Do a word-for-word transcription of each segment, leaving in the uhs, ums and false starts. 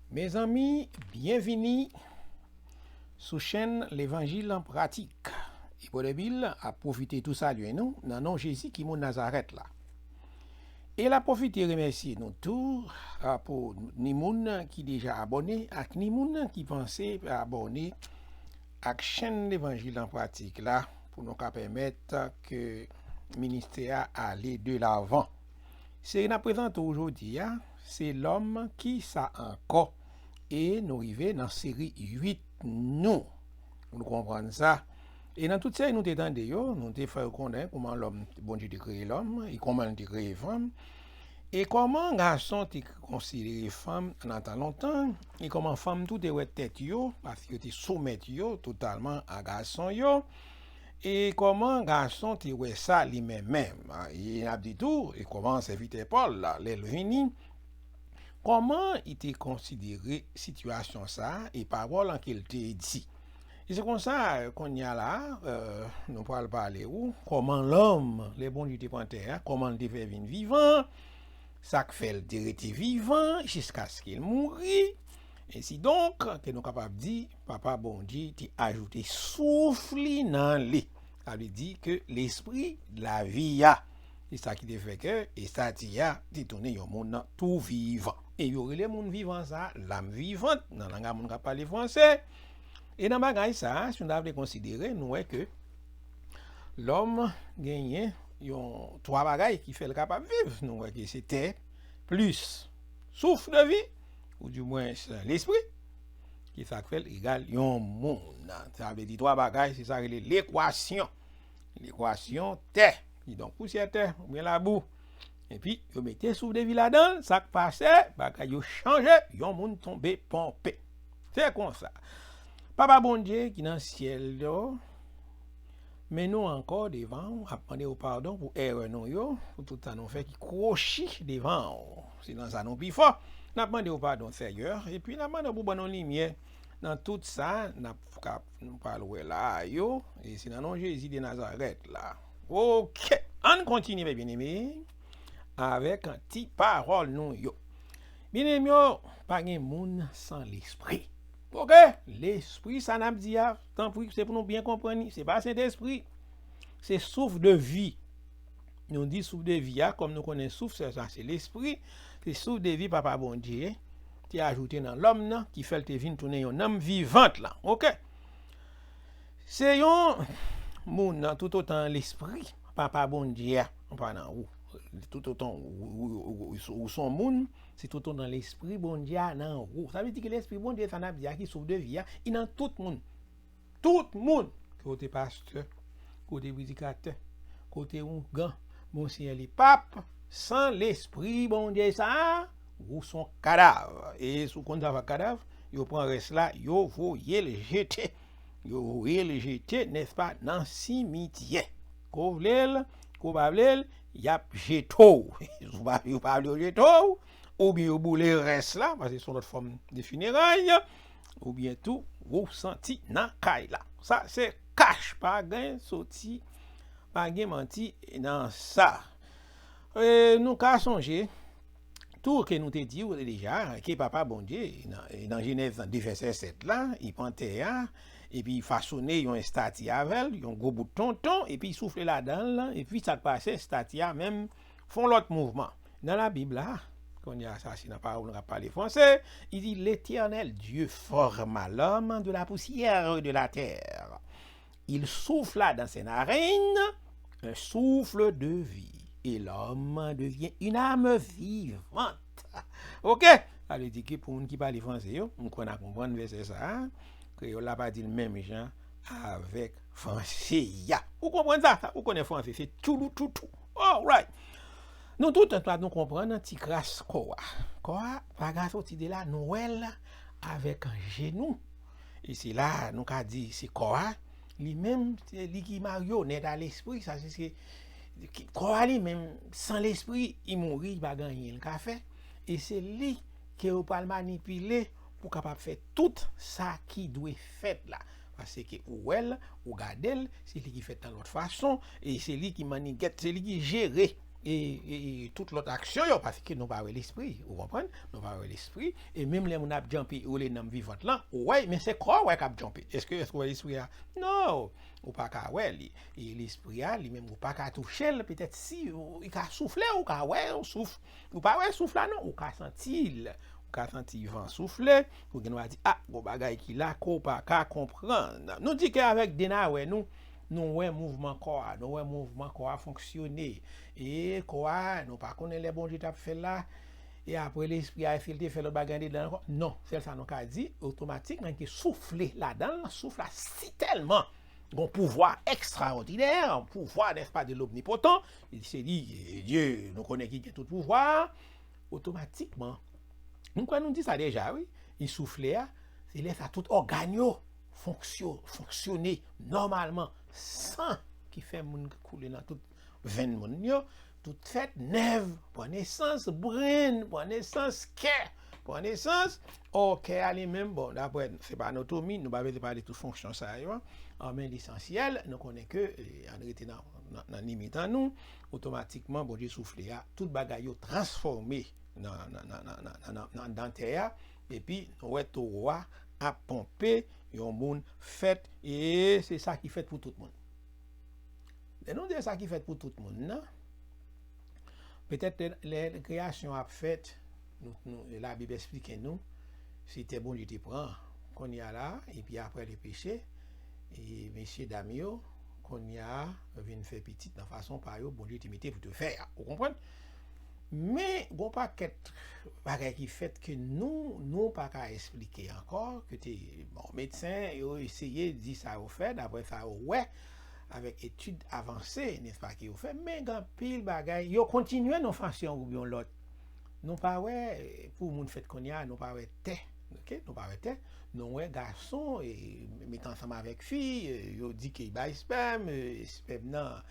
Mezanmi, byenvini sou chèn Levanjil an Pratik. E Brother Bill ap pwofite tou salye nou nan non Jezi ki moun Nazarèt la. E l ap pwofite remèsye nou tou, a, pou ni moun ki deja abòne ak ni moun ki panse abòne ak chèn Levanjil an Pratik la pou nou ka pèmèt ke ministè a ale de lavan. Seri n ap prezante w jodi a, se Lòm, kisa ankò? E nou rive nan seri uit nou. Nou konprann sa. E nan tout seri nou te tande yo, nou te fè yo konnen kòman lòm, Bondye te kreye lòm, e kòman l te kreye fanm, e kòman gason te konsidere fanm nan tan lontan, e kòman fanm tou te wè tèt yo, paske yo te soumèt yo totalman a gason yo, e kòman gason te wè sa li menm menm. E n ap di tou, e kòman sèvitè Pòl la, lè l vini, kòman li te konsidere sitiyasyon sa a e pawòl an ke l te di. E se konsa, kounye a la, euh, nou pral pale ou kòman lòm, lè Bondye te pran tè a, kòman l te fè vin vivan, sa k fè l te rete vivan jiskaske l mouri. Ensidonk, ke nou kapab di, Papa Bondye te ajoute souf li nan li. Sa vle di ke lespri lavi a. Se sa ki te fè ke estati a te tounen yon moun tou vivan. E yo rele moun vivan sa, l'âme vivante, nan lang a moun k ap pale franse. E nan bagay sa, si nou ta vle konsidere, nou wè ke lòm genyen yon twa bagay ki fè l kapab viv. Nou wè ke se tè, plis souf de vi, ou dimwens lespri, ki sa k fè l egal yon moun. Sa vle di twa bagay, se sa rele lekwasyon. Lekwasyon tè. Kidonk, pousyè tè, oubyen labou. Epi, yo mete souf de vi ladan l, sa k pase, bagay yo chanje, yon moun tonbe ponpe. Se konsa. Papa Bondye ki nan syèl yo, men nou ankò devan w, ap mande w padon pou erè nou yo, pou tout sa nou fè ki kwochi devan w. Se nan sa nou pi fò. N ap mande w padon, Seyè, epi n ap mande w pou ban nou limyè nan tout sa n ap ka, nou pral wè la a yo, e se nan non Jezi de Nazarèt la. Oke, ann kontinye, mè byeneme, avèk ti pawòl nou yo. Byeneme yo, pa gen moun san lespri. Oke, lespri sa n ap di a, tanpri, se pou nou byen konprann li, se pa Sentespri, se souf de vi. Nou di souf de vi a, kòm nou konnen souf, se sa, se lespri, se souf de vi Papa Bondye te ajoute nan lòm nan, ki fè l te vin tounen yon nanm vivant lan. Oke? Se yon moun nan, toutotan lespri Papa Bondye a pa nan ou. Toutotan ou, ou, ou, ou, ou se yon moun, se toutotan lespri Bondye a nan ou. Sa vle di ke lespri Bondye, sa n ap di a, ki souf de vi a, li nan tout moun. Tout moun, ke w te pastè, ke w te predikatè, ke w te oungan, Monseyè, li p ap, san lespri Bondye sa a, ou s on kadav. E si w konn sa k ap kadav, yo pran rès la, yo voye l jete. Yo voye l jete, nèspa, nan simityè. Ke w vle l, ke w pa vle l, y ap jete w. Si w pa, yo pa vle yo jete w, oubyen yo boule rès la, paske se yon lòt fòm de fineray, oubyen tou, ou santi nan kay la. Sa se kach, pa gen soti, pa gen manti nan sa. E, nou ka sonje tou ke nou te di w deja, ke Papa Bondye, nan, nan Jenèz de vèsè sèt la, li pran tè a, epi li fasone yon estati avè l, yon gwo bout tonton, epi li soufle ladan l, epi sa k pase, estati a menm fè yon lòt mouvman. Nan Labib la, kounye a sa se nan pawòl nou k ap pale franse, li di, L'Éternel Dieu forma l'homme de la poussière de la terre. Il souffla dans ses narines un souffle de vie, et l'homme devient une âme vivante. Oke? Sa vle di ke pou moun ki pale franse yo, m kwè n a konprann vèsè sa a. Kreyòl la pa di l menm jan avèk franse a. Ou konprann sa? Ou konnen franse, se tchoulou toutou. Alright. Nou tout, antwa, nou konprann ti kras kò a. Kò a pa ka soti de la, nou wè l avèk je nou. E se la, nou ka di, se kò a, li menm, se li ki maryonèt a lespri, sa se, se, ki, kò a li menm, san lespri, li mouri, li pa gen anyen l ka fè. E se li ke yo pral manipile pou kapab fè tout sa ki dwe fèt la. Paske ou wè l, ou gade l, se li ki fèt nan lòt fason, e se li ki mannigèt, se li ki jere. e, e, e tout lòt aksyon yo, paske nou pa wè lespri, ou konprann? Nou pa wè lespri, e menm lè moun ap djanpe, ou le nanm vivant lan, ou wè, men se kò w wè k ap djanpe. Èske, èske w wè lespri a? Non, ou pa ka wè li. E lespri a, li menm, ou pa ka touche l, petèt si, ou, li ka soufle, ou ka wè yon souf. Ou pa wè souf la, non, ou ka santi l. Ou ka santi van soufle, ou gen dwa di, a, gon bagay ki la, ke w pa ka konprann. Nou di ke avèk Dena wè nou, nou wè mouvman kò a, nou wè mouvman kò a fonksyone. E kò a, nou pa konnen lè Bondye t ap fè l la, e apre lespri a, èske l te fè lòt bagay andedan ankò? Non, sèl sa nou ka di, otomatikman, ki soufle ladan l, souf la si tèlman, gon pouvwa ekstraòdinè, pouvwa, nèspa, de lomnipotan, se li, Dye, nou konnen ki gen tout pouvwa, otomatikman, nou kwè nou di sa deja, wi, li soufle a, se lè sa tout ògàn yo fonksyo-, fonksyone nòmalman, san ki fè moun koule nan tout venn moun yo, tout fèt, nèv pran nesans, brenn pran nesans, kè pran nesans. Ò, kè a li menm, bon, daprè, se pa anatomi, nou pa bezwen pale tout fonksyon sa yo, an, men lesansyèl, nou konnen ke, e, ann rete nan, nan, nan limit an nou, otomatikman, Bondye soufle a, tout bagay yo transfòme nan, nan, nan, nan, nan, nan, nan, nan tè a, epi nou wè towo a ap ponpe, yon moun fèt, e se sa ki fèt pou tout moun. Lè nou di sa ki fèt pou tout moun nan, petèt lè, lè kreyasyon ap fèt, nou, nou, Labib eksplike nou, se tè Bondye te pran, kounye a la, epi apre le peche, e mesye dam yo, kounye a, vin fè pitit nan fason pa yo, Bondye te mete pou te fè a. Ou konprann? Men, gon pakèt bagay ki fèt ke nou, nou pa ka eksplike ankò, ke te, bon, medsen yo eseye di sa yo fè, daprè sa yo wè, avèk etid avanse, nèspa, ke yo fè, men gen anpil bagay, yo kontinye nan yon fason oubyen yon lòt. Nou pa wè, pou moun fèt kounye a, nou pa wè tè, ok? Nou pa wè tè, nou wè gason, e, met ansanm avèk fi, e, yo di ke y bay spèm, e, spèm nan,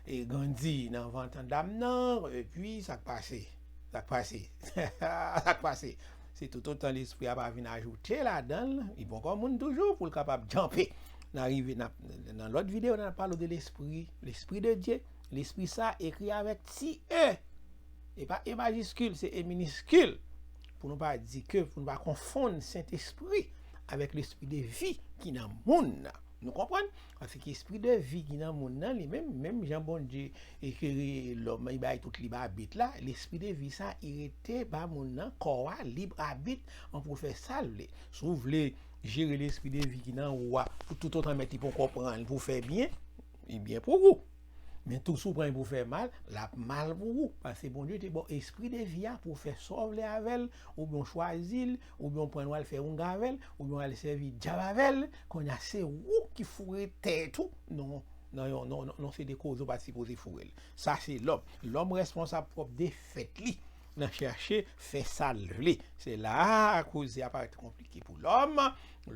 e, grandi nan vant dam nan, epi sa k pase? Sa k pase? Sa k pase? Se toutotan lespri a pa vin ajoute ladan l, li poko moun toujou pou l kapab djanpe. N a rive, n ap, nan lòt videyo, n a pale de lespri, lespri de Dye, lespri sa ekri avèk ti e. E pa E majiskil, se E miniskil. Pou nou pa di ke, pou nou pa konfonn Sentespri avèk lespri de vi ki nan moun nan. Nou konprann? Paske espri de vi ki nan moun nan, li menm, menm jan Bondye e kreye lòm, li bay tout lib abit la, lespri de vi sa, li rete ba moun nan, kò a, lib abit an pou l fè sa l vle. Si w vle jere lespri de vi ki nan ou a, pou toutotan mèt li poko pran l pou fè byen, li byen pou ou. Men tou, si w pran l pou fè mal, l ap mal pou ou. Paske Bondye te ba w espri de vi a pou w fè sa w vle avè l, oubyen w chwazi l, oubyen w pran l w al fè oungan avè l, oubyen w al sèvi dyab avè l. Kounye a, se ou ki foure tèt ou nan, nan yon, nan, nan, nan se de koze w pa t sipoze foure l. Sa se lòm. Lòm responsab pwòp defèt li nan chèche fè sa l vle. Se la a koze a parèt konplike pou lòm.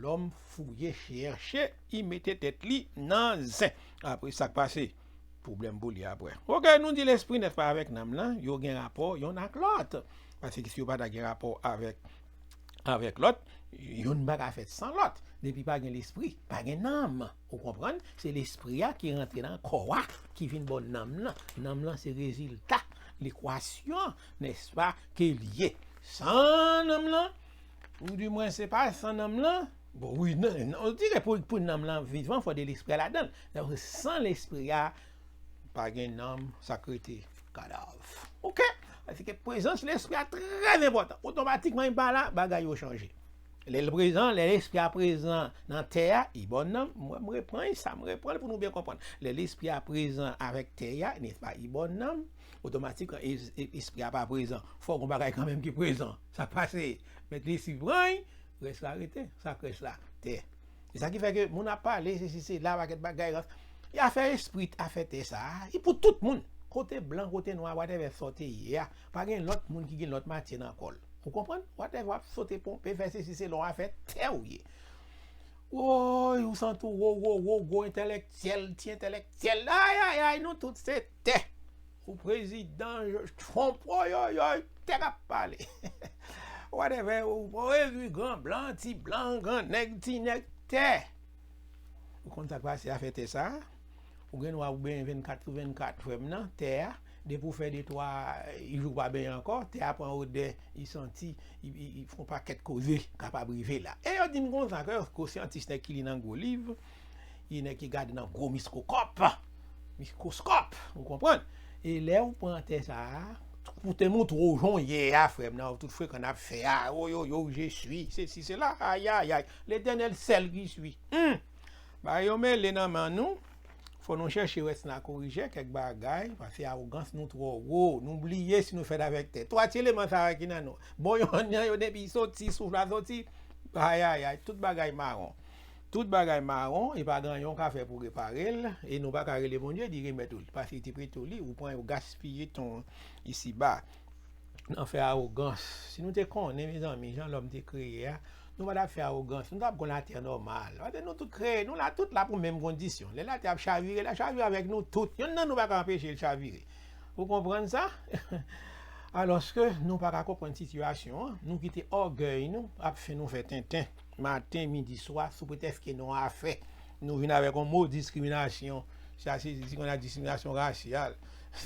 Lòm fouye, chèche, li mete tèt li nan zen. Apre sa k pase, pwoblèm pou li apre. Ok, nou di lespri, nèspa, avèk nanm lan, yo gen rapò yonn ak lòt. Paske si yo pa ta gen rapò avèk, avèk lòt, yonn pa ka fèt san lòt. Depi pa gen lespri, pa gen nanm. Ou konprann? Se lespri a ki rantre nan kò a, ki vin ba w nanm lan. Nanm lan se rezilta lekwasyon, nèspa, ke l ye. San nanm lan, ou di mwen se pa san nanm lan, bon, wi, non, non, on dirait pou, pou nanm lan vivan, fò de lespri a ladan l. Donk, san lespri a, pa gen nanm, sa k rete kadav. Ok? Paske prezans lespri a trè enpòtan. Otomatikman, li pa la, bagay yo chanje. Lè l prezan, lè lespri a prezan nan tè a, li ba w nanm, mwen, m repran sa, m repran l pou nou byen konprann. Lè lespri a prezan avèk tè a, nèspa, li ba w nanm, otomatikman, es-, es-, espri a pa prezan. Fò gon bagay kanmenm ki prezan. Sa k pase? Mèt lespri pran l, rès la rete. Sa k rès la? Tè. Se sa ki fè ke moun ap pale, sesi, sela, pakèt bagay, rans. E afè espri, afè tè sa a, e pou tout moun. Kote blan, kote nwa, whatever sa w te ye a, pa gen lòt moun ki gen lòt matyè nan kò l. Ou konprann? Whatever, w ap sote ponpe, fè sesi, sela, w afè tè w ye. Woy, ou santi w wo, wo, wo, gwo entèlektyèl, ti entèlektyèl. Ay, ay, ay, nou tout se tè. Ou prezidan, Trump, woy, woy, woy, tè k ap pale. Whatever, ou, ou rezwi gran blan, ti blan, gran nèg, ti nèg, tè. Ou konn sa k pase afè tè sa a? Ou gen dwa ou benyen vennkat sou vennkat, frè m nan, tè a, Depi w fè de twa jou w pa benyen ankò, tè a pran odè, li santi, li, li, li fè yon pakèt koze kapab rive la. E yo di m konsa ke gwo syantis nèg ki li nan gwo liv, li nèg ki gade nan gwo mikwoskòp, mikwoskòp, ou konprann? E lè ou pran tè sa a, pou te montre w jan w ye a, frè m, nan tout frekan n ap fè a, oyoyo, je suis, sesi, sela, ayayay, Letènèl sèl ki suis. Hmm. Bagay yo mele nan men nou. Fò nou chèche rès nan korijè kèk bagay, paske awogans nou twò wo, nou bliye si nou fèt avèk tè. Twa ti eleman sa a ki nan nou. Bon, yo, yo depi soti, souf la soti, ayayay, tout bagay mawon. Tout bagay mawon, e pa gen anyen w ka fè pou repare l, e nou pa ka rele Bondye, di remèt ou l, paske li te prete w li, ou pran yo gaspiye tan w isiba. Nan fè awogans. Si nou te konnen, mezanmi, jan lòm te kreye a, nou pa t ap fè awogans, nou t ap gon latè nòmal. Paske nou tout kreye, nou la, tout la pou menm kondisyon. Lè latè ap chavire, l ap chavire avèk nou tout. Yonn nan nou pa ka anpeche l chavire. Ou konprann sa? Alòske nou pa ka konprann sitiyasyon an, nou kite ògèy nou ap fè nou fè tenten, maten, midi, swa, sou pretèks ke nou afè. Nou vin avèk yon mo diskriminasyon. Sa se, si konn a diskriminasyon rasyal,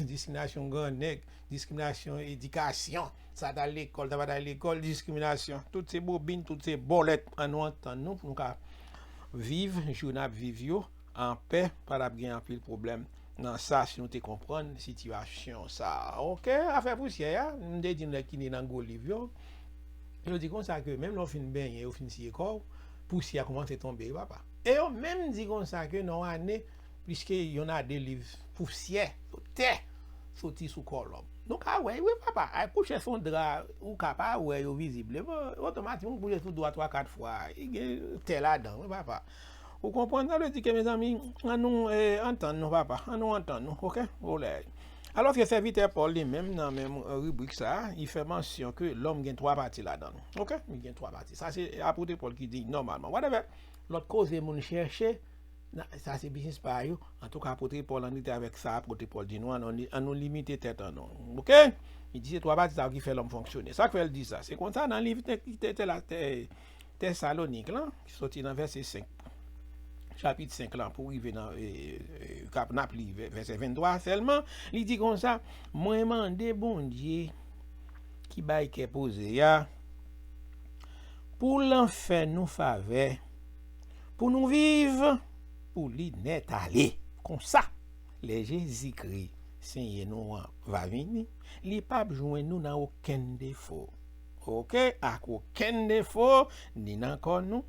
diskriminasyon grannèg, diskriminasyon edikasyon. Sa t al lekòl, sa pa t al lekòl, diskriminasyon. Tout se bobin, tout se bòlèt. Ann nou antann nou pou nou ka viv jou n ap viv yo anpè, pa t ap gen anpil pwoblèm nan sa si nou te konprann sitiyasyon sa a. Oke, afè pousyè a, m te di nou nèg ki li nan gwo liv yo, yo di konsa ke menm lè w fin benyen, yo fin siye kò w, pousyè a kòmanse tonbe, wi papa. E yo menm di konsa ke nan yon ane, pliske yon a de liv pousyè, tè, soti sou kò lòm. Nou ka wè, wi papa, ay kouche sou yon dra, ou ka pa wè yo vizibleman, otomatikman ou kouche sou dra twa kat fwa, e gen tè ladan, wi papa. Ou konprann? Sa vle di ke, mezanmi, ann nou eh, antann nou, papa. Ann nou antann nou, oke? Olè. Alòske sèvitè Pòl li menm, nan menm eh, ribrik sa a, li fè mansyon ke lòm gen twa pati ladan l. Oke? Li gen twa pati. Sa se apot Pòl ki di nòmalman. Whatever. Lòt koze moun chèche, sa se biznis pa yo. Antouka, apot Pòl an rete avèk sa apot Pòl di nou, ann nou limite tèt an nou. Oke? Li di se twa pati sa yo ki fè lòm fonksyone. Sa k fè l di sa? Se konsa nan liv te, te, te, la, te, Tèsalonik lan, ki soti nan vèsè senk, chapit senk lan, pou rive nan, e, e, kap, n ap li vè- vèsè venntwa sèlman, li di konsa, mwen mande Bondye ki bay kè poze a, pou l fè nou favè, pou nou viv pou li nèt ale. Konsa, lè Jezikri, Senyè nou an, va vini, li p ap jwenn nou nan okenn defo. Oke, ak okenn defo, ni nan kò nou,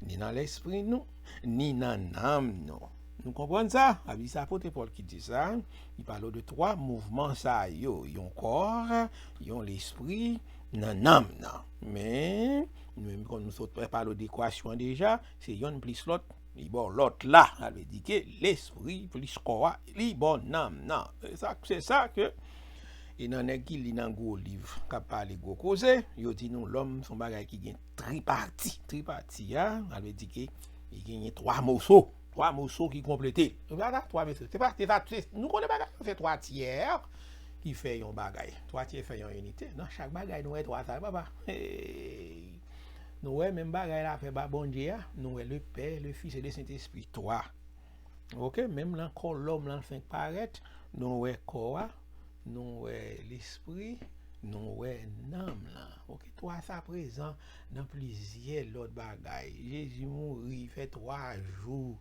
ni nan lespri nou, ni nan nanm nou. Nou konprann sa? Sa vle di se apot Pòl ki di sa. Li pale de twa mouvman sa yo, yon kò, yon lespri, nan nanm nan. Men, nou menm kon nou sot pale de ekwasyon an deja, se yonn plis lòt, li ba w lòt la. Sa vle di ke lespri plis kò a, li ba w nanm nan. Se sa, se sa ke E nan nèg ki li nan gwo liv k ap pale gwo koze, yo di nou lòm se yon bagay ki gen tripati. Tripati a, sa vle di ke li genyen twa moso. Twa moso ki konplete l. Nou pa ta twa moso. Se pa, se pa, se, nou konnen bagay yo se twa tyè ki fè yon bagay. Twa tyè fè yon inite. Nan chak bagay nou wè twa sa yo, papa. Hey. Nou wè menm bagay la fè ba Bondye a. Nou wè le Pè, le Fis e le Sentespri. Twa. Oke, menm nan kò lòm lan fenk parèt, nou wè kò a, nou wè lespri, nou wè nanm lan. Oke, twa sa prezan nan plizyè lòt bagay. Jezi mouri, fè twa jou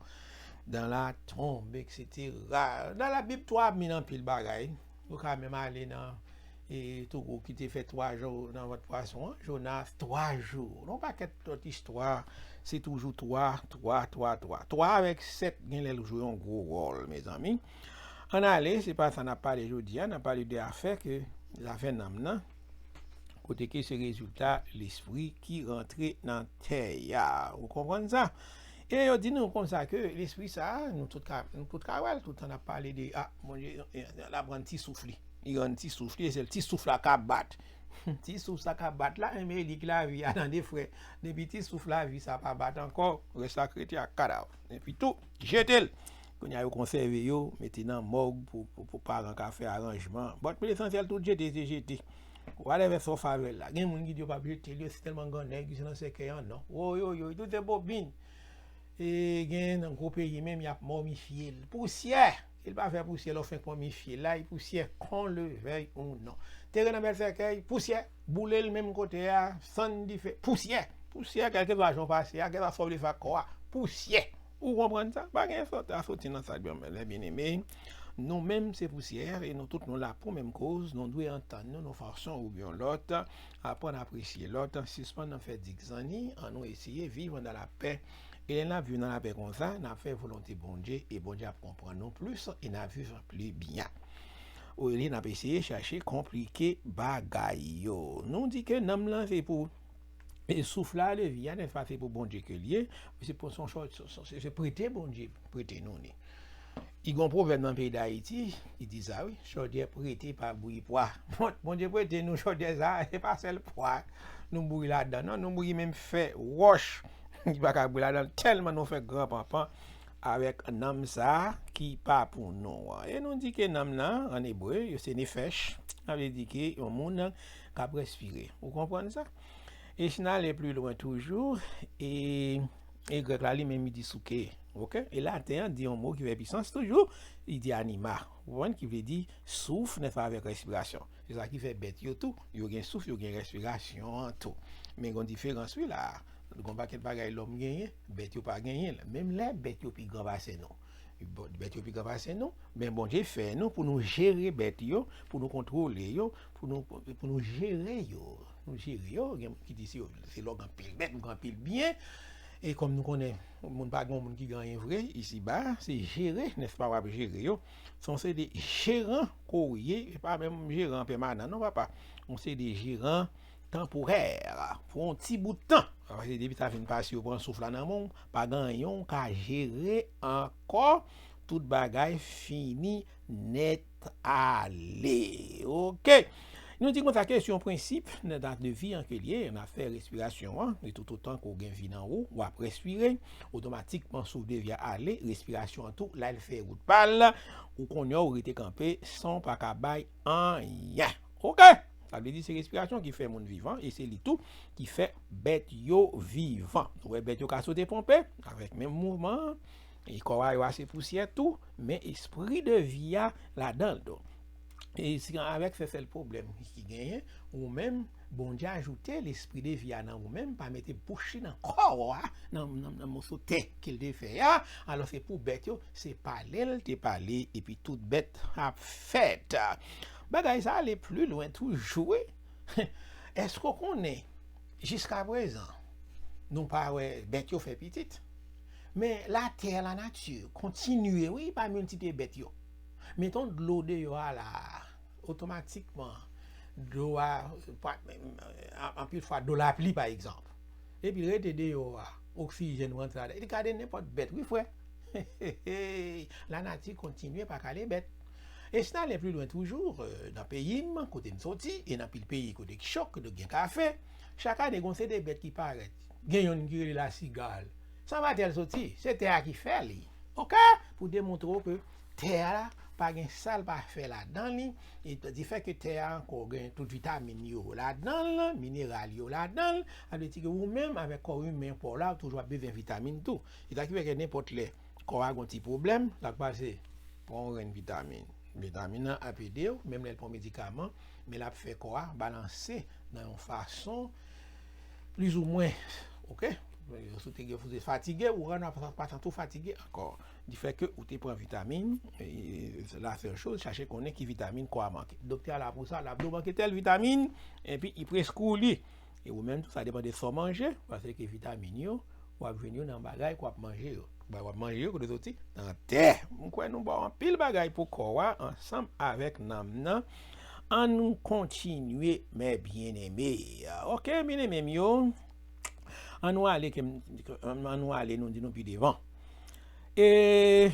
dans la tombe, et cetera. Nan Labib, twa vin anpil bagay. Ou ka menm ale nan e, toro ki te fè twa jou nan vant pwason an, Jonas, twa jou. Yon pakèt lòt istwa, se toujou twa, twa, twa, twa. Twa avèk sèt gen lè l jwe yon gwo wòl, mezanmi. Ann ale, se pa sa n ap pale jodi a, n ap pale de afè ke, zafè nanm nan, kote ke se rezilta lespri ki rantre nan tè a. Ou konprann sa? E yo di nou konsa ke lespri sa a, nou tout ka, nou tout ka wè l, tout tan n ap pale de, a, Bondye, l ap rann ti souf li. Li rann ti souf li, e se ti souf la k ap bat. Ti souf sa k ap bat la, enben, e li k lavi a, tande frè. Depi ti souf lavi sa pa bat ankò, rès la k rete ak kadav. Epi tou, jete l. Kounye a, yo konsève yo, mete nan mòg pou, pou, pou paran ka fè aranjman. But, lesansyèl, tout jete, se jete. Whatever sa w fè avè l la. Gen moun ki di yo p ap jete l, yo se tèlman grannèg, yo se nan sèkèy an, non. Woyoyoy, tout se bobin. E gen nan gwo peyi menm, y ap mòmifye l. Pousyè! Li pa fè pousyè, lè w fenk mòmifye l la, li pousyè, qu'on le veuille ou non. Teren nan bèl sèkèy, pousyè. Boule l menm kote a, sann dife, pousyè. Pousyè, kèlkeswa jan w pase a, kèlkeswa sa w vle fè ak kò a, pousyè. Ou konprann sa? Pa gen sòt a soti nan sa, byeneme. Nou menm, se pousyè, e nou tout nou la pou menm koz, nou dwe antann nou, nou fason oubyen lòt, aprann apresye lòt, sispann nan fè dik zanni, annou eseye viv nan lapè. E lè n ap viv nan lapè konsa, n ap fè volonte Bondye, e Bondye ap konprann nou plis, e n ap viv pli byen. Olye n ap eseye chache konplike bagay yo. Nou di ke nanm lan se pou, e souf la de vi a, nèspa, se pou Bondye ke l ye, se pou son, son, son, se, se prete Bondye prete nou li. I gon pwovèb nan peyi Dayiti, ki di sa, wi, chòdyè prete pa bouyi pwa. Bon, Bondye prete nou chòdyè sa, se pa sèl pwa nou bouyi ladan, non, nou bouyi menm fè, wòch, ki pa ka bouyi ladan, tèlman nou fè gran panpan avèk nanm sa ki pa pou nou an. E nou di ke nanm nan, an ebre, yo se nefèch, sa vle di ke yon moun k ap respire. Ou konprann sa? E si n ale pli lwen toujou, e, e grèk la li menm li di souke, oke? E laten an di yon mo ki fè pisans toujou, li di anima, ou konprann, ki vle di souf, nèspa, avèk respirasyon. Se sa ki fè bèt yo tou, yo gen souf, yo gen respirasyon an tou. Men gon diferans wi la. Gon pakèt bagay lòm genyen, bèt yo pa genyen l. Menm lè bèt yo pi gran pase nou. Bon, bèt yo pi gran pase nou, men Bondye fè nou pou nou jere bèt yo, pou nou kontwole yo, pou nou, pou nou jere yo. Nou jere yo, gen moun ki di se, se lè w gen anpil bèt, ou gen anpil byen. E kòm nou konnen, moun pa gen moun ki gen anyen vre, isiba, se jere, nèspa, w ap jere yo. Se yon seri de jeran ke w ye, e pa menm jeran pèmanan, non, papa. Yon seri de jeran tanporè, pou yon ti bout tan. Paske depi sa fin pase, yo pran souf la nan men w, pa gen anyen w ka jere ankò, tout bagay fini nèt ale. Oke. Nou di konsa ke se yon prensip nan dat de vi an ke l ye, nan afè respirasyon an, e toutotan ke w gen vi nan ou, w ap respire, otomatikman souf de vi a ale, respirasyon an tou, la l fè wout pa l, ou konnen w rete kanpe san w pa ka bay anyen. Oke? Sa vle di se respirasyon ki fè moun vivan e se li tou ki fè bèt yo vivan. Ou wè bèt yo ka sote ponpe avèk menm mouvman an, e kò a yo a se pousyè tou, men espri de vi a ladan l tou. E se avèk se sèl pwoblèm ki genyen, ou menm, Bondye ajoute lespri de vi a nan ou menm, pa mete bouch li nan kò a, nan, nan, nan moso tè ke l te fè a. Alò se pou bèt yo, se pale l te pale, epi tout bèt ap fèt. Bagay sa ale pli lwen toujou, wi. Èske w konnen, jiskaprezan, nou pa wè bèt yo fè pitit? Men latè, lanati, kontinye, wi, pa miltipliye bèt yo. Meton dlo deyò a la, otomatikman, dlo a, pa, anpil fwa, dlo lapli, pa egzanp. Epi l rete deyò a, oksijèn rantre ladan, li ka de nenpòt bèt, wi, frè. Lanati kontinye pa kale bèt. E si n ale pli lwen toujou, euh, nan peyi m, kote m soti, e nan pil peyi kote ki chòk, kote gen kafe, chak ane gon seri de bèt ki parèt. Gen yonn ki rele lasigal. Sa pa tèl soti, se tè a ki fè li. Oke? Pou demontre w ke tè a pa gen sa l pa fè ladan li, e di fè ke tè a ankò gen tout vitamin yo ladan l, mineral yo ladan l, sa vle di ke ou menm avèk kò imen pa w la, ou toujou ap bezwen vitamin tou. E sa ki fè ke nenpòt lè kò a gon ti pwoblèm, l ap pase pran yon grenn vitamin. Vitamin nan ap ede w, menm lè l pa yon medikaman, men l ap fè kò a balanse nan yon fason plizoumwen, oke? Si w te gen, si w te fatige, ou rann ap pa santi w fatige ankò. Di fè ke ou te pran vitamin, e, la sèl choz, chache konnen ki vitamin kò a manke. Doktè a la pou sa, l ap di w manke tèl vitamin, epi li preskri w li. E ou menm tou, sa depann de sa w manje, paske vitamin yo, w ap jwenn yo nan bagay ke w ap manje yo. Bagay w ap manje yo, kote soti? Nan tè. M kwè nou ba w anpil bagay pou kò a, ansanm avèk nanm nan. Ann kontinye, mes bien-aimés. Oke, byeneme m yo. Ann nou ale, ke m, ann nou ale, nou di nou pi devan. E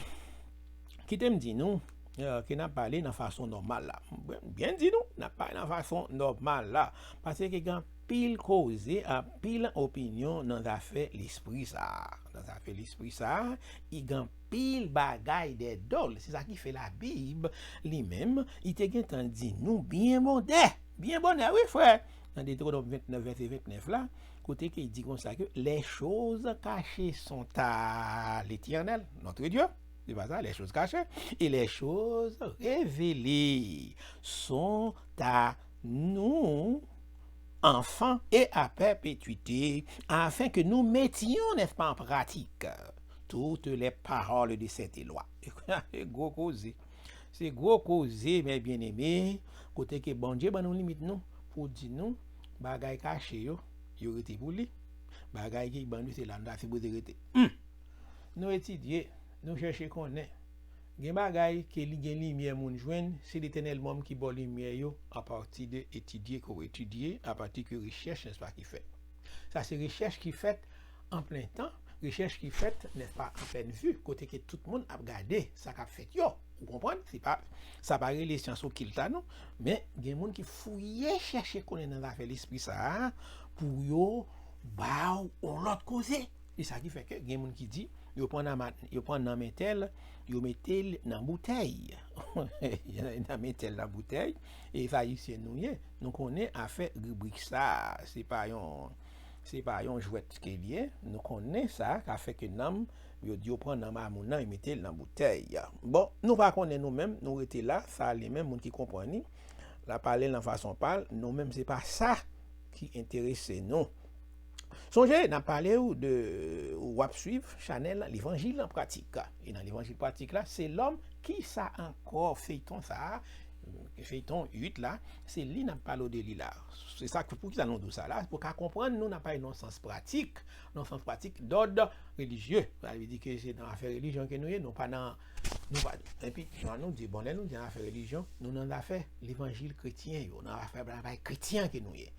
kite m di nou, eh, ke n ap pale nan fason nòmal la. Byen, byen di nou, n ap pale nan fason nòmal la. Paske gen anpil koze, anpil opinyon nan zafè lespri sa a. Nan zafè lespri sa a, i gen anpil bagay dèdòl. Se sa ki fè Labib, li menm, li te gentan di nou byen bonè. Byen bonè, wi, frè. Nan Detewonòm ventnèf, vèsè ventnèf la, kote ke li di konsa ke les choses cachées sont à l'Éternel, notre Dieu. C'est pas ça, les choses cachées et les choses révélées sont à nous, enfants, et à perpétuité, afin que nous mettions, n'est-ce pas, en pratique toutes les paroles de cette loi. Gwo koze. Se gwo koze, mes bien-aimés, kote ke Bondye ban nou limit nou, pou di nou, bagay kache yo, yo rete pou li. Bagay ki ban nou, se la nou ta sipoze rete. Hmm. Nou etidye, nou chèche konnen. Gen bagay ke li gen limyè moun jwenn, se Letènèl menm ki ba w limyè yo apati de etidye ke w etidye, apati ke rechèch, nèspa, ki fèt. Sa se rechèch ki fèt an plen tan, rechèch ki fèt, nèspa, an plèn vi, kote ke tout moun ap gade sa k ap fèt yo. Ou konprann? Se pa, sa pa rele syans okilt la non, men gen moun ki fouye chèche konnen nan zafè lespri sa a pou yo ba w yon lòt koze. E sa ki fè ke gen moun ki di, yo pran nan, ma- yo pran nanm entèl, yo mete l nan boutèy. Yo mete l nan boutèy, e se Ayisyen nou ye. Nou konnen afè ribrik sa, se pa yon, se pa yon jwèt ke l ye. Nou konnen sa, ka fè ke nanm, yo di yo pran nanm a moun nan, yo mete l nan boutèy. Bon, nou pa konnen nou menm, nou rete la, sa li menm, moun ki konprann li, l ap pale l nan fason pa l, nou menm, se pa sa ki enterese nou. Sonje, n ap pale w de, w ap swiv chanèl Levanjil an Pratik. E nan Levanjil Pratik la, se lòm, kisa ankò feyton sa a, feyton uit la, se li n ap pale w de li la. Se sa, poukisa nou di w sa la? Pou w ka konprann nou, n ap pale nan sans pratik, nan sans pratik dòd relijye. Sa vle di ke se nan afè relijyon ke nou ye, nou pa nan, nou pa, epi, jan nou di, bon, lè nou di nan afè relijyon, nou nan afè levanjil kretyen yo, nan afè bagay kretyen ke nou ye.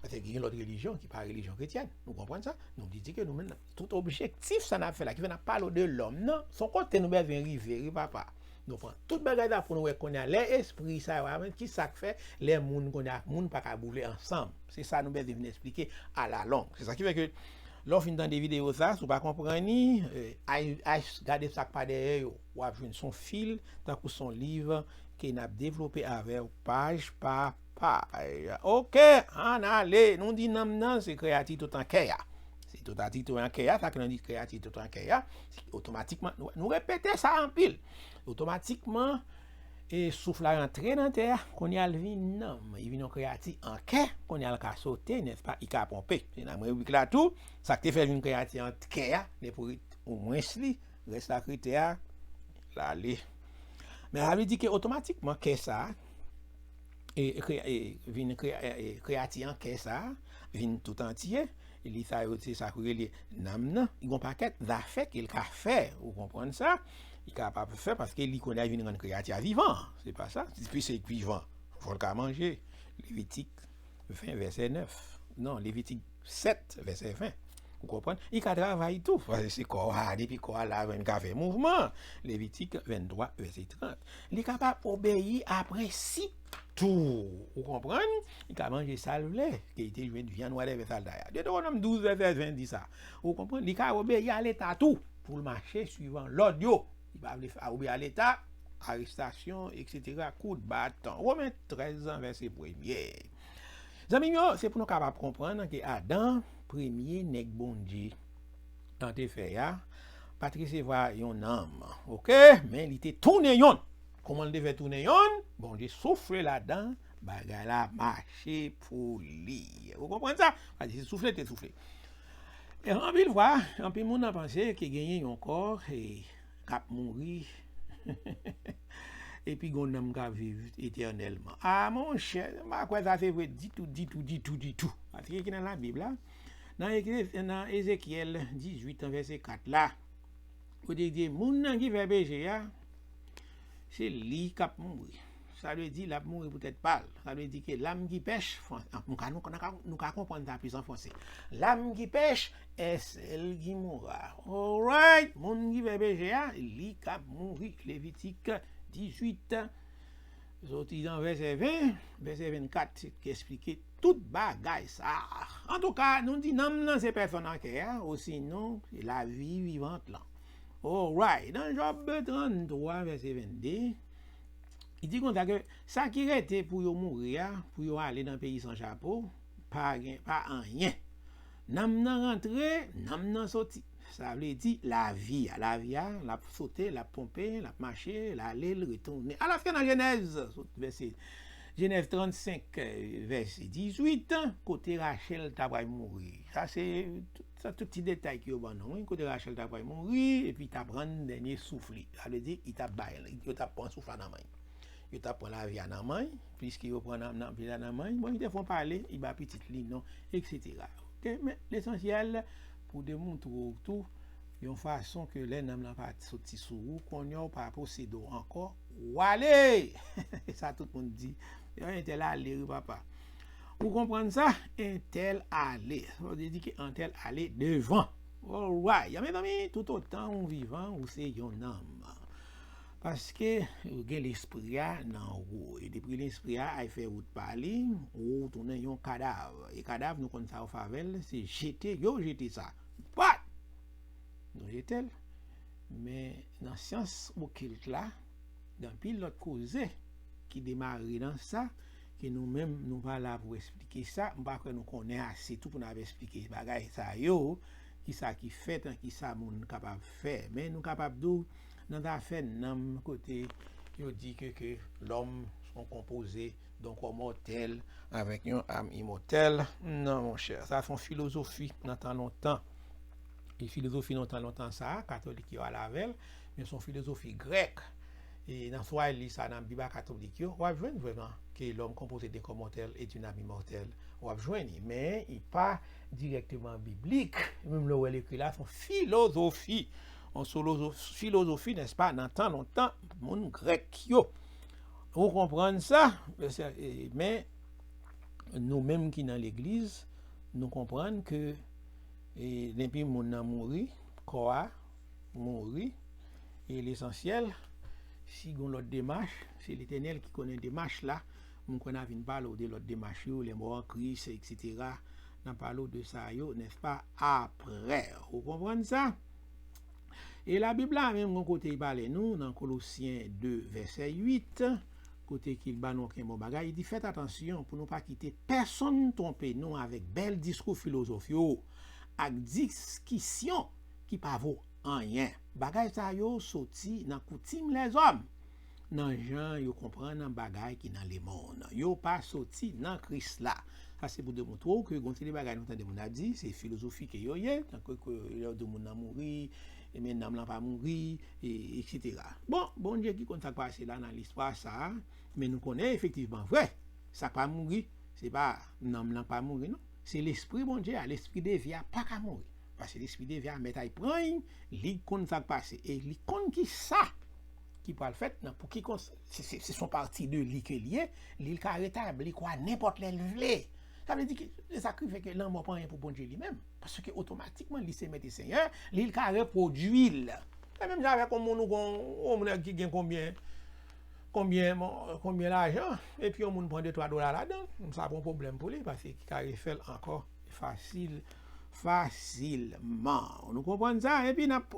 Paske gen lòt relijyon ki pa relijyon kretyèn. Nou konprann sa? Nou di, di ke nou menm, tout objektif sa n ap fè la, ki fè n ap pale de lòm nan, se yon kote nou bezwen rive, wi papa. Nou pran tout bagay la pou nou wè kounye a, lè espri sa yo, a, men ki sa k fè, lè moun kounye a, moun pa ka boule ansanm. Se sa nou bezwen vin eksplike alalong. Se sa ki fè ke, lè w fin tande videyo sa, si w pa konprann li, eh, ay, ay, gade sa k pa dèyè yo. W ap jwenn se yon fil, tankou se yon liv, ke n ap devlope avè w paj pa paj. Ok, ann ale. Nou di nanm nan se kreyati tout an kè a. Se tout ati tout an kè a, sa ke nou di kreyati tout an kè a, se otomatikman, nou, nou repete sa anpil. Otomatikman, e souf la rantre nan tè a, kounye a l vin nanm, li vin yon kreyati an kè, kounye a l ka sote, nèspa, li ka ponpe. Se nan ribrik la tou, sa k te fè l vin kreyati an kè a, depi omwens li, rès la kreyati a, l ale. Men sa vle di ke otomatikman kè sa a, e, kre- e, vin kre- e, e, kreyati an kè sa a, vin tout antye, li sa yo se sa ki rele nanm nan, li gon pakèt zafè ke l ka fè, ou konprann sa, li kapab fè paske li konnen li vin rann kreyati a vivan, se pa sa, si se vivan, fò l ka manje, Levitik ven vèsè nèf, non, Levitik sèt vèsè ven. Ou konprann? Li ka travay tou, paske se kò a, depi kò a la, li ka fè mouvman. Levitik venntwa, vèsè trant. Li kapab obeyi a prensip tou. Ou konprann? Li ka manje sa l vle, ke li te jwenn vyann, whatever sa l ta ye. Detewonòm douz, vèsè ven di sa. Ou konprann? Li ka obeyi a Leta tou, pou l mache swivan lòd yo. Li pa vle fè obeyi a Leta, arestasyon, etsetera, kout baton. Women trèz, vèsè premye. Zanmi m yo, se pou nou kapab konprann ke Adan, premye nèg Bondye an te fè a, pa t resevwa yon nanm, oke? Men li te tounen yonn. Kòman l te fè tounen yonn? Bondye soufle ladan bagay la mache pou li. Ou konprann sa? Paske se soufle te soufle. E anpil fwa, anpil moun nan panse ke genyen yon kò e, k ap mouri, epi gon nanm k ap viv etènèlman. A, monchè, m pa kwè sa se vre ditou, ditou, ditou, ditou. Paske ki nan Labib la, nan, Eze- nan Ezekyèl dizuit an vèsè kat la, kote di moun nan ki fè peche a, se li k ap mouri. Sa vle di l ap mouri poutèt pa l. Sa vle di ke l'âme qui pèche, fran- ah, nou ka, nou, nou ka, nou ka konprann sa plis an franse. L'âme qui pèche, est celle qui mourra. Alright, moun ki fè peche a, li k ap mouri. Levitik dizuit, soti nan vèsè ven, vèsè vennkat, ki eksplike tout bagay sa. Antouka, nou di nanm nan se pèsòn an kè a, osinon, se lavi vivant lan. Alright, nan Jòb tranntwa, vèsè vennde, li di konsa ke sa ki rete pou yo mouri a, pou yo ale nan peyi san chapo, pa gen, pa anyen. Nanm nan rantre, nanm nan soti. Sa vle di lavi a. Lavi a, l ap sote, l ap ponpe, l ap mache, l ale, l retounen. Alòske nan Jenèz, sot vèse, Jenèz trannsenk, vèse dizuit, kote Rachèl ta pral mouri. Sa se tout, sa tout ti detay ke yo ban nou, wi. Kote Rachèl ta pral mouri, epi ta pran dènye souf li. Sa vle di, li ta bay, yo ta pran souf la nan men l. Yo ta pran lavi a nan men l, pliske yo pran nan, nan, vi a nan men l. Bon, li te fon pale, li ba pitit li non, etsetera. Oke, men lesansyèl, pou demontre w tou, yon fason ke lè nanm lan pa soti sou ou, kounye a w pa posede w ankò, w ale! E sa tout moun di. Yo, entèl ale, wi, papa. Ou konprann sa? Entèl ale. Sa vle di ke entèl ale devan. Alright. Ya, mezanmi, toutotan ou vivan, ou se yon nanm. Paske ou gen lespri a nan ou. E depi lespri a al fè wout pa li, ou tounen yon kadav. E kadav, nou konn sa yo fè avè l, se jete, yo jete sa. Pat! Nou jete l. Men nan syans okilt la, gen anpil lòt koze ki demare nan sa, ke nou menm, nou pa la pou eksplike sa. M pa kwè nou konnen ase tou pou n ap eksplike bagay sa yo, kisa ki fèt, kisa moun kapab fè. Men nou kapab di w, nan zafè nanm, kote yo di ke, ke lòm se yon konpoze de yon kò mòtèl avèk yon am imòtèl. Non, monchè, sa se yon filozofi nan tan lontan. E filozofi nan tan lontan sa a, katolik yo al avè l, men se yon filozofi grèk. E nan Swahili sa, nan Bib a katolik yo, w ap jwenn vrèman ke lòm konpoze de kò mòtèl e d'une âme immortelle. W ap jwenn li, men li pa dirèkteman biblik. Menm lè w wè l ekri la, se yon filozofi. Yon solozo-, filozofi, nèspa, nan tan lontan, moun grèk yo. Ou konprann sa? Men nou menm ki nan legliz, nou konprann ke, e, depi moun nan mouri, kò a mouri, e lesansyèl, si gon lòt demach, se Letènèl ki konnen demach la. Mwen kwè n a vin pale w de lòt demach yo, les morts en Christ, etsetera. N a pale w de sa yo, nèspa, aprè. Ou konprann sa? E Labib la menm, gon kote li pale nou, nan Kolosyen de, vèsè uit, kote ki l ba nou anken bon bagay, li di, fèt atansyon pou nou pa kite pèsonn twonpe nou avèk bèl diskou filozof yo, ak diskisyon ki pa vo anyen. Bagay sa yo soti nan koutim lèzòm, nan jan yo konprann bagay ki nan lemonn. Yo pa soti nan Kris la. Sa se pou demontre w ke gon seri de bagay nou tande moun ap di, se filozofi ke yo ye, tankou ke lè yo di moun nan mouri, e men nanm lan pa mouri, e, etsetera. Bon, Bondye ki konn sa k pase la nan listwa sa a, men nou konnen efektivman vre, sa k pa mouri, se pa nanm lan k pa mouri, non. Se lespri Bondye a, lespri de vi a pa ka mouri. Paske lespri de vi a mèt al pran l, li konn sa k pase, e li konn ki sa ki pral fèt nan pou ki kons-, se, se, se son pati de li ke li ye, li ka retabli kò a nenpòt lè l vle. Sa vle di ke se sa ki fè ke lanmò pa anyen pou Bondye li menm, paske otomatikman li se mèt e senyè, li ka repwodui l. Se menm jan avèk yon moun ou gon, yon moun ki gen konbyen, konbyen, konbyen lajan, epi yon moun pran de twa dola ladan l, sa pa yon pwoblèm pou li, paske li ka refè l ankò fasil, fasilman. Nou konprann sa, epi n ap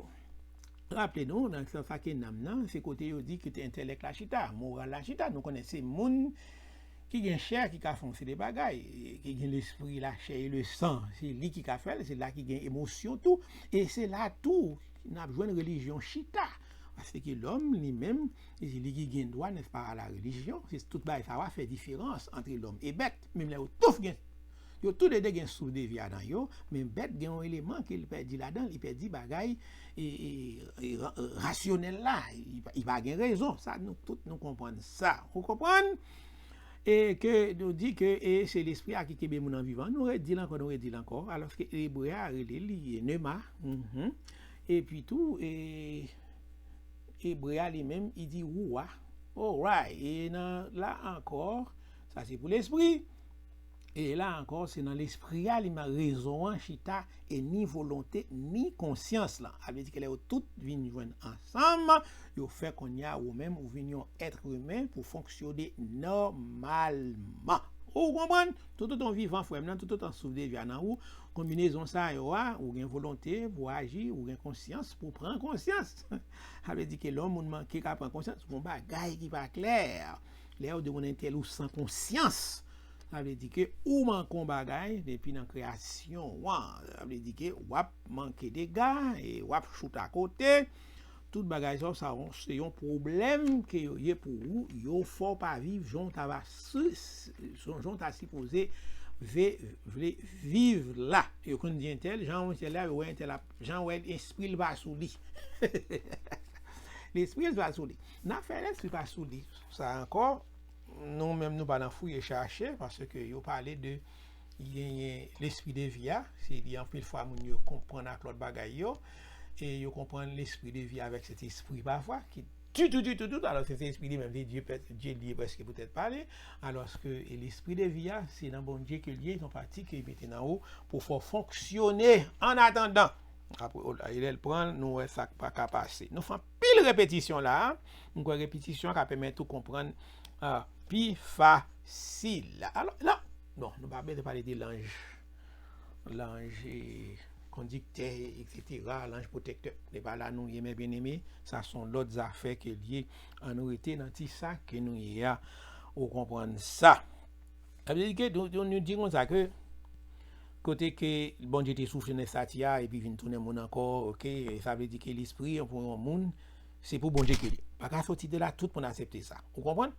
raple nou, nan sa, sa ke nanm nan, se kote yo di ke entèlèk la chita, moral la chita. Nou konnen se moun ki gen chè ki ka fè yon seri de bagay, ki gen lespri, la chè e le san, se li ki ka fè l, se la ki gen emosyon tou, e se la tou n ap jwenn relijyon chita. Paske lòm, li menm, se li ki gen dwa, nèspa, a la relijyon. Se tout bagay sa yo a fè diferans ant lòm e bèt. Menm lè yo tou gen, yo toulede gen souf de vi a nan yo, men bèt gen yon eleman ke li pèdi ladan, li pèdi bagay e, e, e ra-, rasyonèl la. Li pa, li pa gen rezon. Sa, nou tout, nou konprann sa. Ou konprann? E ke nou di ke, e se lespri a ki kenbe moun nan vivan. Nou redi l ankò, nou redi l ankò. Alòske ebre a rele li pneuma. Mhm. Epi tou, e, ebre a li menm, li di ruah. Alright. E nan la ankò, sa se pou lespri. E la ankò, se nan lespri a, li menm rezon an chita, e ni volonte, ni konsyans lan. Sa vle di ke lè yo tout vin jwenn ansanm, yo fè kounye a ou menm, ou vin yon èt imen pou fonksyone nòmalman. Ou konprann? Toutotan w vivan, frè m nan, toutotan souf de vi a nan ou, konbinezon sa yo a, ou gen volonte pou aji, ou gen konsyans pou pran konsyans. Sa vle di ke lè yon moun manke ka pran konsyans, gon bagay ki pa klè. Lè yo di moun entèl ou san konsyans, Sa vle di ke ou manke yon bagay depi nan kreyasyon an. Sa vle di ke w ap manke dega e w ap choute akote. Tout bagay sa, sa yon, se yon pwoblèm ke yo ye pou ou. Yo fè w pa viv jan w ta va si, jan w ta sipoze ve, vle viv la. Yo konn di entèl, jan w entèl la, yo wè entèl ap, jan w wè lespri l pa sou li. Lespri l pa sou li. N ap fè lespri pa sou li. Sa ankò, nou menm nou pa nan fouye chache, paske yo pale de genyen lespri de vi a, se li anpil fwa moun yo konprann ak lòt bagay yo, e yo konprann lespri de vi avèk Sentespri pafwa, ki ditou, ditou, ditou, alò Sentespri li menm, se Dye, Dye li ye prèske poutèt pa li, alòske lespri de vi a, se nan Bondye ke l ye, se yon pati ke l mete nan ou pou fè w fonksyone. An atandan, apre, e lè l pran l, nou wè sa k pa ka pase. Nou fè anpil repetisyon la a. M kwè repetisyon an ka pèmèt ou konprann, a, pi fasil. Alò, la, bon, nou pa bezwen pale de lanj, lanj, e, kondiktè, etsetera, lanj pwotèktè. Se pa la nou ye, men byeneme, sa se yon lòt zafè ke l ye. Ann rete nan ti sa ke nou ye a. Ou konprann sa? Sa vle di ke nou, nou, nou di konsa ke kote ke Bondye te soufle nan estati a epi vin tounen moun ankò, oke, e sa vle di ke lespri an pou yon moun, se pou Bondye ke li. Pa ka soti de la, tout moun aksepte sa. Ou konprann?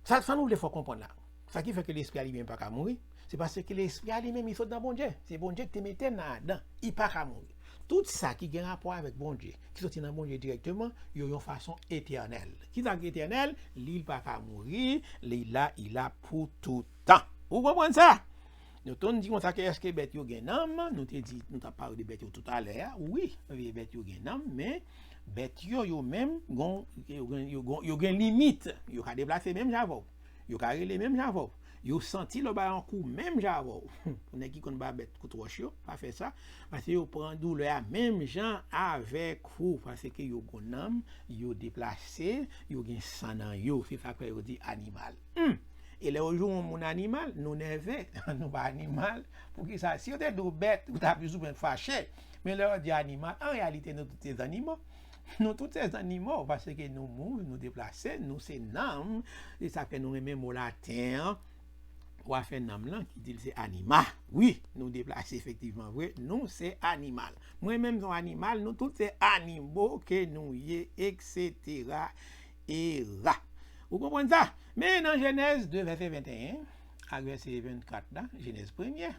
Sa, sa nou vle fè w konprann la. Sa ki fè ke lespri a li menm pa ka mouri, se paske lespri a li menm, li sot nan Bondye. Se Bondye ki te mete l nan Adan. Li pa ka mouri. Tout sa ki gen rapò avèk Bondye, ki soti nan Bondye dirèkteman, yo yon fason etènèl. Ki sa ki etènèl? Li, li pa ka mouri, li la, li la pou toutan. Ou konprann sa? Nou te di konsa ke èske bèt yo gen nanm? Nou te di, nou t ap pale de bèt yo toutalè a. Wi, bèt yo gen nanm, men bèt yo, yo menm, gon, yo gen, yo gon, yo gen limit. Yo ka deplase menm jan avè w. Yo ka rele menm jan avè w. Yo santi lè w bay yon kou menm jan avè w. Pou nèg ki konn ba bèt kout wòch yo, pa fè sa. Paske yo pran doulè a menm jan avèk ou. Paske yo gon nanm, yo deplase, yo gen san nan yo. Se sa k fè yo di animal. Hmm. E lè yo jwenn yon moun animal, nou nève, nou pa animal. Poukisa? Si yo te di w bèt, ou ta plizoumwen fache. Men lè yo di animal, an reyalite, nou tout se zannimo. Nou tout se zannimo, paske nou mouri, nou deplase, nou se nanm. Se sa k fè nou renmen mo laten an. Ou a fè nanm lan ki di l se anima. Wi, nou deplase efektivman vre, nou se animal. Mwen menm se yon animal, nou tout se animo ke nou ye, etsetera, era. Ou konprann sa? Men nan Jenèz de vèsè venteyen ak vèsè vennkat la, Jenèz premye,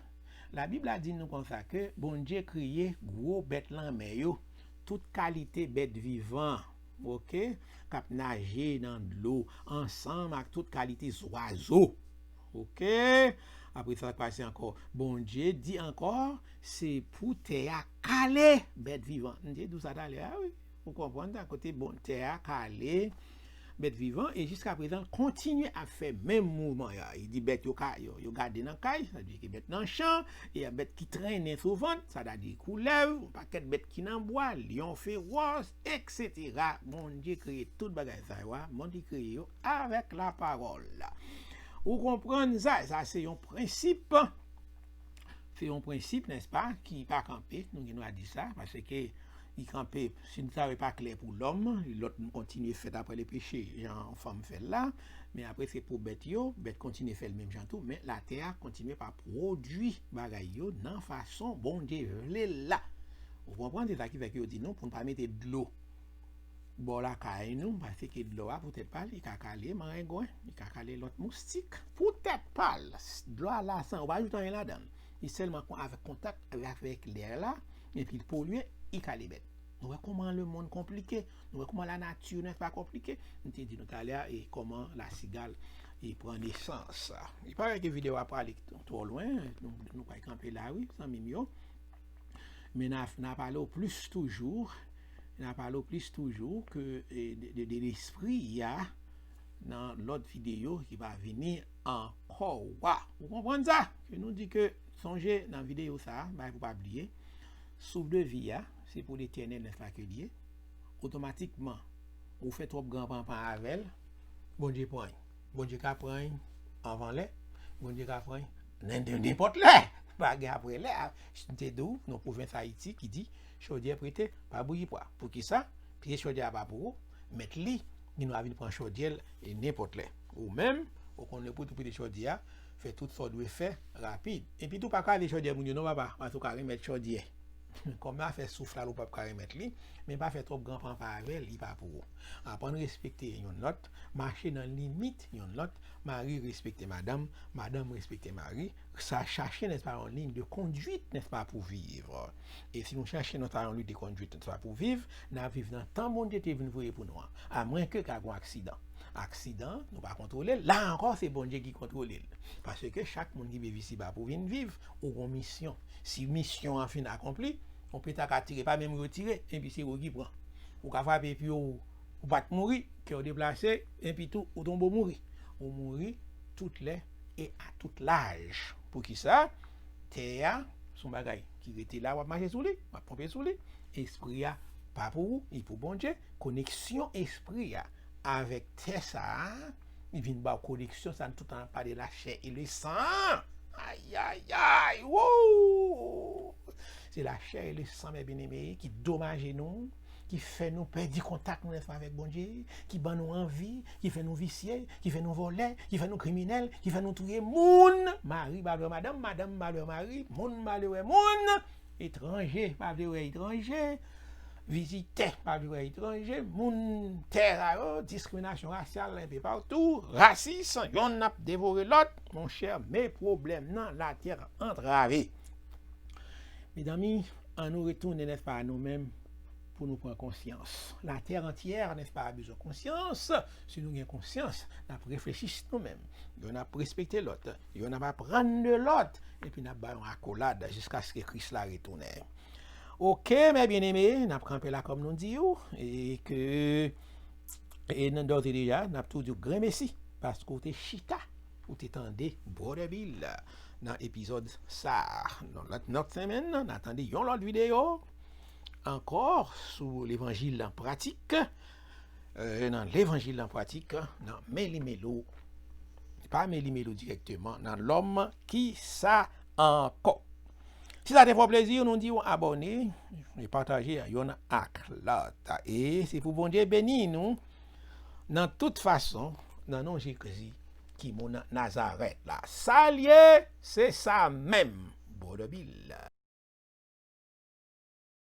Labib la di nou konsa ke Bondye kreye gwo bèt lanmè yo, tout kalite bèt vivan, oke, k ap naje nan dlo, ansanm ak tout kalite zwazo. Oke? Apre sa, sa k pase ankò? Bondye di ankò, se pou tè a kale bèt vivan. M te di w sa talè a, wi. Ou konprann sa? Kote bon, tè a kale bèt vivan, e jiska prezan, l kontinye ap fè menm mouvman yo. Li di bèt yo ka, yo, yo gade nan kay, sa vle di ke bèt nan chan, e bèt ki trennen sou vant, sa ta di koulèv, yon pakèt bèt ki nan bwa, lyon fewòs, etsetera. Bondye kreye tout bagay sa yo a, Bondye kreye yo avèk lapawòl la. Ou konprann sa? Sa se yon prensip. Se yon prensip, nèspa, ki pa kanpe, nou gen dwa di sa, paske li kanpe, si nou sa yo pa klè pou lòm, lòt moun kontinye fè daprè le peche, jan fanm fè l la, men apre se pou bèt yo, bèt kontinye fè l menm jan tou, men latè a kontinye pa pwodui bagay yo nan fason Bondye vle l la. Ou konprann? Se sa ki fè ke yo di nou pou n pa mete dlo bò lakay nou, paske dlo a poutèt pa l, li ka kale marengwen, li ka kale lòt moustik. Poutèt pa l, dlo a la san, ou pa ajoute anyen ladan l. Li sèlman kon-, avèk kontak avèk lè la, epi l polye, li kale bèt. Nou wè kòman lemonn konplike, nou wè kòman lanati, nèspa, konplike. M te di nou talè a, e kòman lasigal, e pran nesans. Li parèt ke videyo a pa ale twò lwen, nou, nou pral kanpe la, wi, zanmi m yo. Men n a, n a pale w plis toujou, n a pale w plis toujou ke, e, de, de, de lespri a nan lòt videyo ki va vini ankò a. Ou konprann sa? Ke nou di ke, sonje nan videyo sa a, bagay pou pa bliye, souf de vi a, se pou Letènèl, nèspa, ke l ye. Otomatikman, ou fè twòp gran panpan avè l, Bondye pran l. Bondye ka pran l anvan lè, Bondye ka pran l nen-, nen-, nenpòt lè. Pa gen apre lè. M te di w, nan pwovens Ayiti ki di, chòdyè prete, pa bouyi pwa. Poukisa? Piye chòdyè a pa pou ou, mèt li, li gen dwa vin pran chòdyè l, e nenpòt lè. Ou menm, ou konnen pou tou prete chòdyè a, Fè tout sa w dwe fè rapid. Epi tou pa kraze chodyè moun yo non papa, paske w ka remèt chodyè. Kòm afè souf la, ou p ap ka remèt li, men pa fè twòp gran panpa avè l, li pa pou ou. Aprann respekte youn lòt, mache nan limit youn lòt, mari respekte madanm, madanm respekte mari, sa chache, n'est-ce pas, yon liy de kondwit, n'est-ce pas, pou viv. E si nou chache, n'est-ce pas, yon liy de kondwit, n'est-ce pas, pou viv, n ap viv nan tan Bondye te vin voye pou nou an. Amwenke ka gen aksidan. Aksidan, nou pa kontwole l. La ankò, se Bondye ki kontwole l. Paske chak moun ki viv isiba pou vin viv, ou gon misyon. Si misyon an fin akonpli, yon peta ka tire, pa menm retire, epi se ou ki pran. Ou ka frape epi ou, ou pa t mouri, kè w deplase, epi tou, ou tonbe ou mouri. Ou mouri tout lè e a tout laj. Poukisa? Tè a, se yon bagay ki rete la, w ap mache sou li, w ap ponpe sou li. Espri a pa pou ou, li pou Bondye. Koneksyon espri a avèk tè sa a, li vin ba w koneksyon sa a, nou tout tan ap pale la chè e le san. Ay, ay, ay, wou! Se la chè e le san, mè byeneme, ki domaje nou, ki fè nou pèdi kontak nou, n'est-ce pas, avèk Bondye, ki ban nou anvi, ki fè nou visye, ki fè nou vòlè, ki fè nou kriminèl, ki fè nou touye moun. Mari pa vle wè madanm, madanm pa vle wè mari, moun pa vle wè moun. Etranje pa vle wè etranje. Vizitè pa vle wè etranje. Moun tè sa yo, diskriminasyon rasyal enpe patou, rasis, yonn ap devore lòt. Monchè, men pwoblèm nan, latè antrave. Mezanmi, ann nou retounen, n'est-ce pas, a nou menm pou nou pran konsyans. Latè antyè, n'est-ce pas, a bezwen konsyans. Si nou gen konsyans, n ap reflechi sou nou menm. Yonn ap respekte lòt, yonn ap aprann de lòt, epi n ap ba yon akolad jiskaske Kris la retounen. Oke, mè byeneme, n ap kanpe la kòm nou di w, e ke, e nan dòz e deja, n ap tou di w grenmesi, paske w te chita, ou te tande Brother Bill nan epizòd sa a. Nan lòt, lòt semèn, n a tande yon lòt videyo ankò sou levanjil an pratik, e, nan levanjil an pratik, nan Meli Melo, pa Meli Melo dirèkteman, nan lòm ki sa ankò. Si sa te fè w plezi, nou di w abòne e pataje yonn ak lòt. E se pou Bondye beni nou nan tout fason, nan non Jezi ki moun Nazarèt la. Sa l ye, se sa menm. Brother Bill.